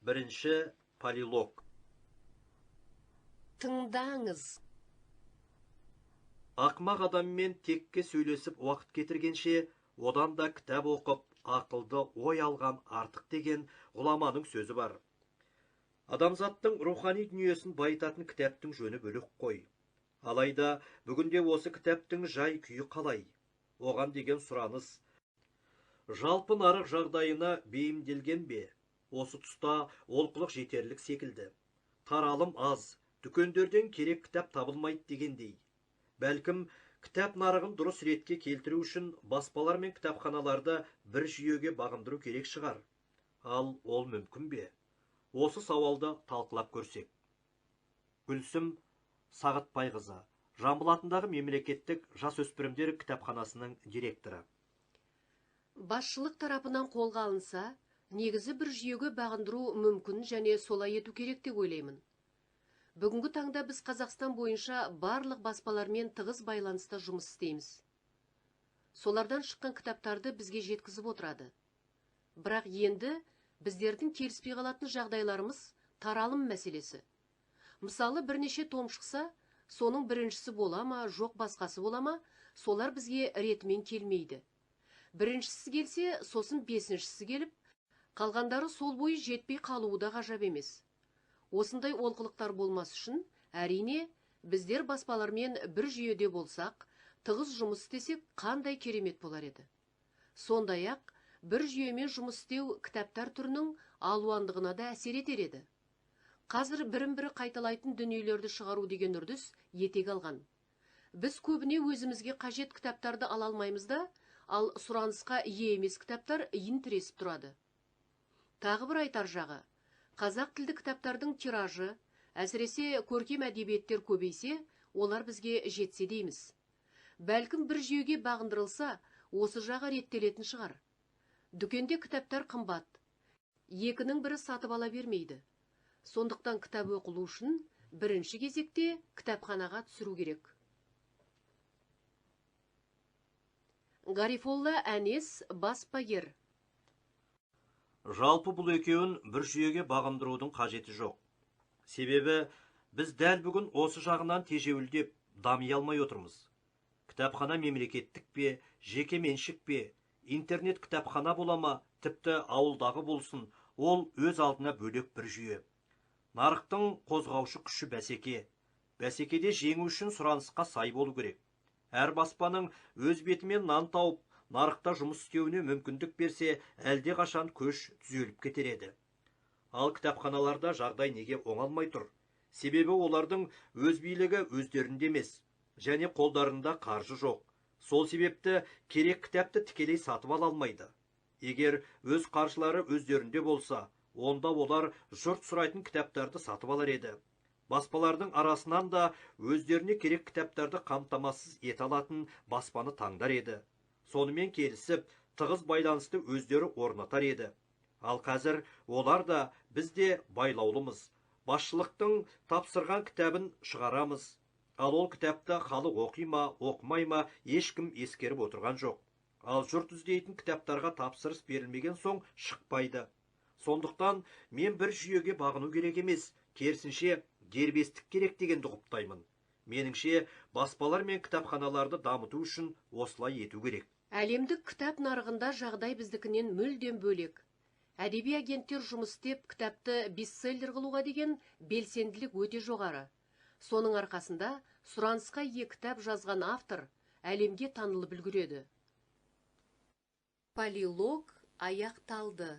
Бірінші полилог. Тыңдаңыз. Ақмақ адаммен текке сөйлесіп уақыт кетіргенше, одан да кітап оқып, ақылды ой алған артық деген ғұламаның сөзі бар. Адамзаттың рухани дүниесін байытатын кітаптың жөні бөлек қой. Алайда бүгінде осы кітаптың жай күйі қалай? Оған деген сұраныс жалпы нарық жағдайына бейімделген бе? Осы тұста олқылық жетерлік секілді. Таралым аз, дүкендерден керек кітап табылмайды дегендей. Бәлкім, кітап нарығын дұрыс ретке келтіру үшін баспалар мен кітапханаларды бір жүйеге бағындыру керек шығар. Ал ол мүмкін бе? Осы сауалды талқылап көрсек. Гүлсім Сағытбайқызы, Жамбыл атындағы мемлекеттік жасөспірімдер кітапханасының директоры. Басшылық тарапынан қолға алынса, негізі бір жүйеге бағындыру мүмкін және солай ету керек деп ойлаймын. Бүгінгі таңда біз Қазақстан бойынша барлық баспалармен тығыз байланыста жұмыс істейміз. Солардан шыққан кітаптарды бізге жеткізіп отырады. Бірақ енді біздердің келіспей қалатын жағдайларымыз таралым мәселесі. Мысалы, бірнеше том шықса, соның біріншісі бола ма, жоқ басқасы бола ма, солар бізге ретімен келмейді. Біріншісі келсе, сосын бесіншісі келіп, қалғандары сол бойы жетпей қалуы да ғажап емес. Осындай олқылықтар болмас үшін, әрине, біздер баспалармен бір жүйеде болсақ, тығыз жұмыс істесек, қандай керемет болар еді. Сондай-ақ, бір жүйемен жұмыс істеу кітаптар түрінің алуандығына да әсер етер еді. Қазір бірін-бірі қайталайтын дүниелерді шығару деген үрдіс етек алған. Біз көбіне өзімізге қажет кітаптарды ала алмаймыз да, ал сұранысқа ие емес кітаптар иін тіресіп тұрады. Тағы бір айтар жағы, қазақ тілді кітаптардың тиражы, әсіресе көркем әдебиеттер көбейсе, олар бізге жетсе дейміз. Бәлкім бір жүйеге бағындырылса, осы жағы реттелетін шығар. Дүкенде кітаптар қымбат. Екінің бірі сатып ала бермейді. Сондықтан кітап оқылу үшін бірінші кезекте кітапханаға түсіру керек. Гарифолла Әнес, баспагер. Жалпы бұл екеуін бір жүйеге бағындырудың қажеті жоқ. Себебі біз дәл бүгін осы жағынан тежеуілдеп дами алмай отырмыз. Кітапхана мемлекеттік пе, жеке меншік пе, интернет кітапхана бола ма, тіпті ауылдағы болсын, ол өз алдына бөлек бір жүйе. Нарықтың қозғаушы күші бәсеке. Бәсекеде жеңу үшін сұранысқа сай болу керек. Әр баспаның өз бетімен нан тауып, нарықта жұмыс істеуіне мүмкіндік берсе, әлде қашан көш түзеліп кетер еді. Ал кітапханаларда жағдай неге оңалмай тұр? Себебі олардың өз билігі өздерінде емес, және қолдарында қаржы жоқ. Сол себепті керек кітапты тікелей сатып ала алмайды. Егер өз қаржылары өздерінде болса, онда олар жұрт сұрайтын кітаптарды сатып алар еді. Баспалардың арасынан да өздеріне керек кітаптарды қамтамасыз ете алатын баспаны таңдар еді. Сонымен келісіп, тығыз байланысты өздері орнатар еді. Ал қазір олар да, біз де байлаулымыз. Басшылықтың тапсырған кітабын шығарамыз. Ал ол кітапты халық оқи ма, оқымай ма, ешкім ескеріп отырған жоқ. Ал жұрт іздейтін кітаптарға тапсырыс берілмеген соң шықпайды. Сондықтан мен бір жүйеге бағыну керек емес, керісінше дербестік керек дегенді құптаймын. Меніңше, баспалар мен кітапханаларды дамыту үшін осылай ету керек. Әлемдік кітап нарығында жағдай біздікінен мүлдем бөлек. Әдеби агенттер жұмыс істеп, кітапты бестселлер қылуға деген белсенділік өте жоғары. Соның арқасында сұранысқа ие кітап жазған автор әлемге танылып үлгереді. Полилог аяқталды.